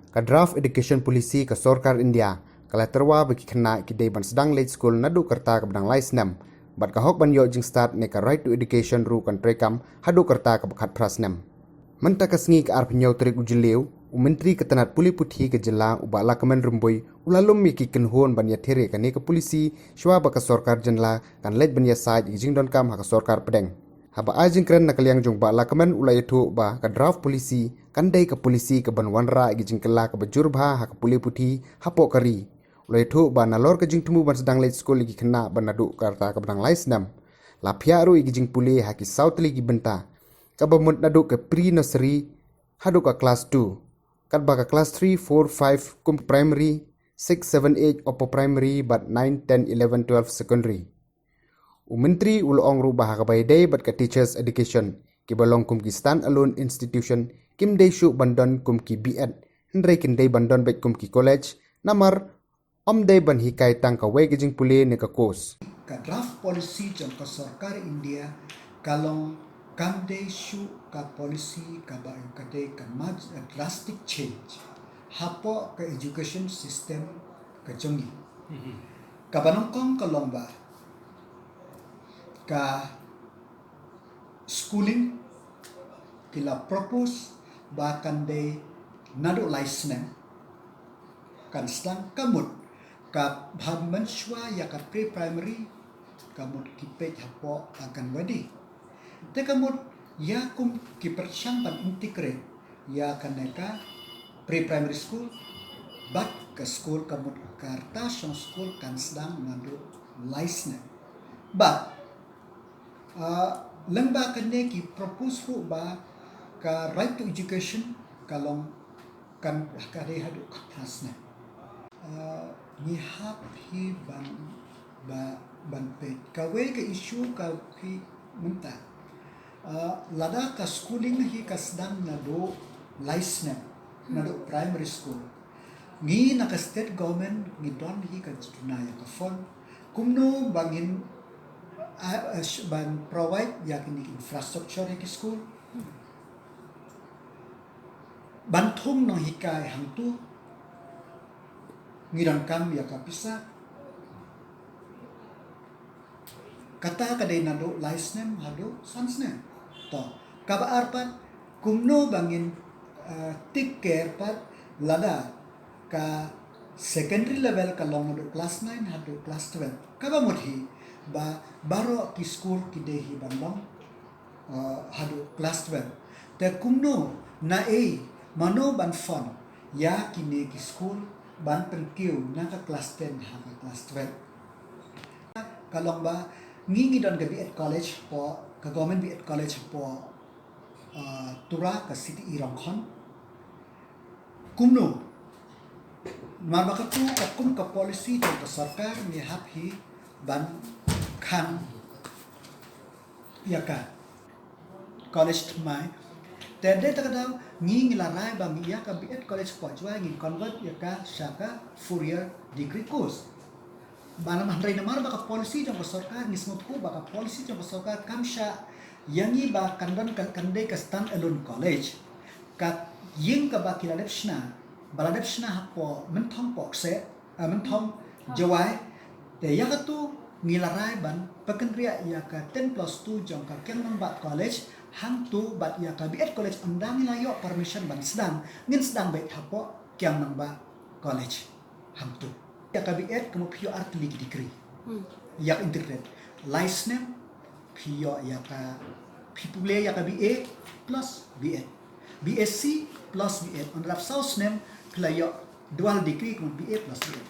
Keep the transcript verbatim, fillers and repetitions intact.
Ka draft education policy ka sorkar India ka la tyrwa ba ki khynnah ki dei ban sdang leit skul naduh ka rta kaba dang lai snem, bad ka hok ban ïoh jingstad ne ka right to education ruh kan treikam haduh ka rta kaba khatphra snem. Mynta ka sngi ka arphew tarik u Jylliew, u Myntri ka tnat pule puthi ka jylla u Bah Lahkmen Rymbui u la lum ïa ki kynhun ban ïathir ïa kane ka policy shuwa ba ka sorkar jylla kan leit ban ïasaid ïa ki jingdonkam ha ka sorkar pdeng. Haba ai jingkren na ka liang jong u Bah Lahkmen u la ïathuh ba ka draft policy kan dei ka policy kaban wanrah ïa ki jingkylla kaba jur bha ha ka pule puthi hapoh ka ri. U la ïathuh ba nalor ka jingthmu ban sdang leit skul ïa ki khynnah ba naduh ka rta kaba dang lai snem, la phiah ruh ïa ki jingpule ha ki saw tylli ki bynta, kaba mut naduh ka pre nursery haduh ka class two, katba ka class three, four, five kum primary, six, seven, eight upper primary bad nine, ten, eleven, twelve secondary. U Myntri u la ong ruh ba ha kaba ïadei bad ka teachers education, kiba long kum ki stand alone institution, kim dei shuh ban don kum ki B.Ed, hynrei kin dei ban don beit kum ki college, namar ym dei ban hikai tang kawei ka jingpule ne ka course. Ka draft policy jong ka sorkar India ka long kam dei shuh ka policy kaba ka dei ka maj-, a drastic change hapoh ka education system ka jong ngi. Kaba nyngkong ka long ba ka schooling ki la propose ba kan dei naduh lai snem kan sdang, ka mut kaba mynshuwa ïa ka pre-primary ka mut ki peit hapoh Anganwadi. Te ka mut ïa kum ki pyrshang ban integrate ïa kane ka pre-primary school bad ka school, ka mut ka rta shong school kan sdang naduh lai snem. Bad, ah, lyngba kane ki propose ruh ba ka right to education ka long kan, ka dei haduh khatphra snem. Ah, ngi hap hi ban, ba, ban peit. Kawei ka issue ka phi mynta. Ah, lada ka schooling hi ka sdang naduh lai snem, naduh primary school, ngi na ka state government ngi don hi ka jingduna ïa ka fund. Kumno ba ngin, ah, ah, sh-, ban provide ïa kine ki infrastructure ïa ki school. Ban thung nonghikai hangtu ngi donkam ïa ka pisa. Kata ka dei naduh lai snem haduh san snem. To, kaba ar pat, kumno ba ngin, eh, take care pat lada ka secondary level ka long naduh class nine haduh class twelve. Kaba mut hi ba baroh ki school ki dei hi ban long, uh, haduh class twelve. Te kumno, naei, mano ban fund ïa kine ki school ban pynkiew na ka class ten ha ka class twelve. Ka long ba ngi ngi don ka B.Ed college hapoh, ka government B.Ed college hapoh, uh, Tura, ka C T E Rongkhon. Kumno, namar ba katu ka kum ka policy jong ka sorkar ngi hap hi ban khang ïa ka college thymmai. Te dei ta ka daw ngi ngi la rai ba ngi ïa ka B.Ed college hapoh Jowai ngin convert ïa ka sha ka four year degree course. Ba namar, hynrei namar ba ka policy jong ka sorkar, ngi sngewthuh ba ka policy jong ka sorkar kam shah ïa ngi ba kan don ka, kan dei ka stand alone college. Ka ïing kaba ki la dep shna, ba la dep shna hapoh Mynthong Pohkseh, eh, Mynthong Jowai. Te ïa katu ngi la rai ban pynkynriah ïa ka ten plus two jong ka Kiang Nangbah College hangtu, bad ïa ka B.Ed college ynda ngi la ïoh permission ban sdang, ngin sdang beit hapoh Kiang Nangbah College hangtu. Ïa ka B.Ed ka mut phi ïoh ar tylli ki degree. Hmm. Ïa ka integrated. Lai snem phi ïoh ïa ka, phi pule ïa ka B.A plus B.Ed. B.Sc plus B.Ed. Ynda dap saw snem phi la ïoh dual degree ka mut B.A plus B.Ed.